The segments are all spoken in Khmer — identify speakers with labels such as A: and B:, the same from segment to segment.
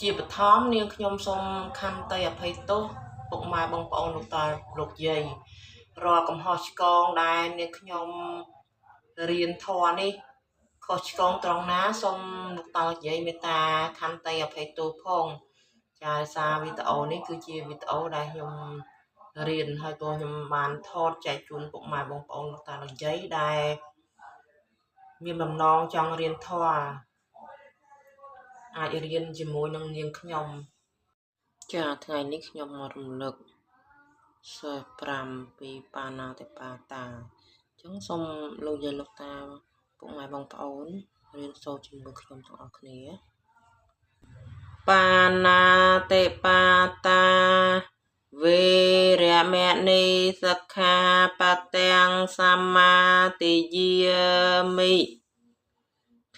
A: ជាបឋមនាងខ្ញុំសូមខន្តីអភ័យទោសពុកម៉ែបងប្អូនលោកតាលោកយាយរាល់កំហុសឆ្គងដែលនាងខ្ញុំរៀនធម៌នេះខុសឆ្គងត្រង់ណាសូមលោកតាលោកយាយមេត្តាខន្តីអភ័យទោសផងចាដោយសារវីដេអូនេះគឺជាវីដេអូដែលខ្ញុំរៀនហើយក៏ខ្ញុំបានថតចែកជូនពុកម៉ែបងប្អូនលោកតាលោកយាយដែលមានបំណងចង់រៀនធម៌អាចរៀនជាមួយនឹងនាងខ្ញុំចាថ្ងៃនេះខ្ញុំមករំលឹកសិស្ស5ពីបាណាតិបាតាអញ្ចឹងសូមលោកយាយលោកតាពុកម៉ែបងប្អូនរៀនសូត្រជាមួយខ្ញុំទាំងអស់គ្នាបាណាតិបាតាវេរមណីសិក្ខាបទាំងសមាទិយាមិ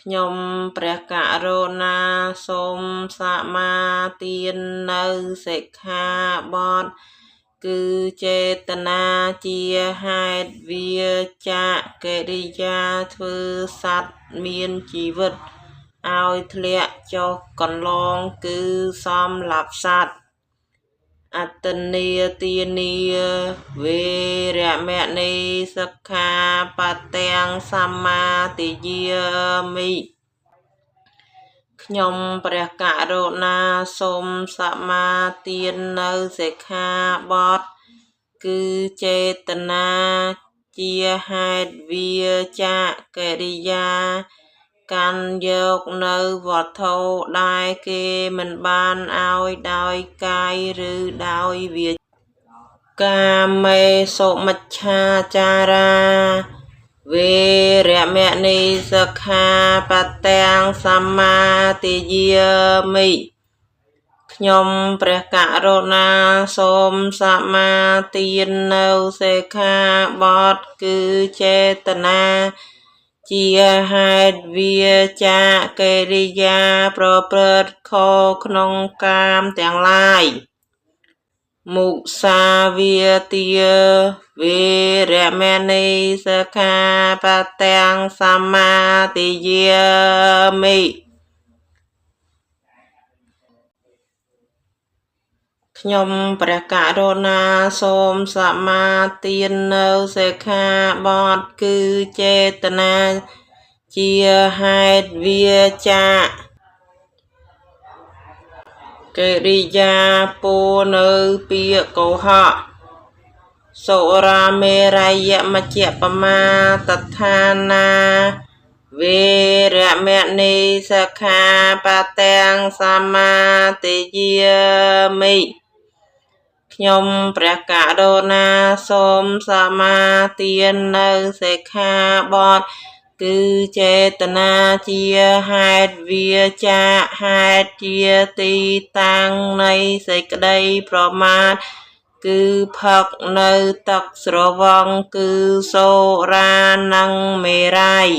A: ខ្ញុំព្រះករុណាសូមសមាទាននៅសិក្ខាបទគឺចេតនាជាហេតុវាចាកិរិយាធ្វើសត្វមានជីវិតឲ្យធ្លាក់ចុះកន្លងគឺសម្លាប់សត្វអត្តនីទានាវេរមណីសិក្ខាបទាំងសមាទិយាមិខ្ញុំព្រះករុណាសូមសមាទាននៅសិក្ខាបទគឺចេតនាជាហេតុវាចាកិរិយាកាន់យកនៅវត្ថុដែលគេមិនបានឲ្យដោយកាយឬដោយវាកាមេសុមច្ឆាចារាវេរមណីសិក្ខាបទាំងសមាទិយាមិខ្ញុំព្រះករុណាសូមសមាទាននៅសិក្ខាបទគឺចេតនាជាហេតុវាចាកិរិយាប្រព្រឹត្តខុសក្នុងកាមទាំងឡាយមុសាវាទាវេរមណីសិក្ខាបទាំងសមាទិយាមិខ្ញុំព្រះករុណាសូមសមាទាននៅសិក្ខាបទគឺចេតនាជាហេតុវាចាកិរិយាពោនៅពាក្យកុហកសុរាមេរយមជ្ជបមាតដ្ឋានាវេរមណីសិក្ខាបទាំងសមាទិយាមិខ្ញុំព្រះករុណាសូមសមាទាននៅសិក្ខាបទគឺចេតនាជាហេតុវាចាហេតុជាទីតាំងនៃសេចក្តីប្រមាទគឺផឹកនៅទឹកស្រវឹងគឺសូរានិងមេរ័យ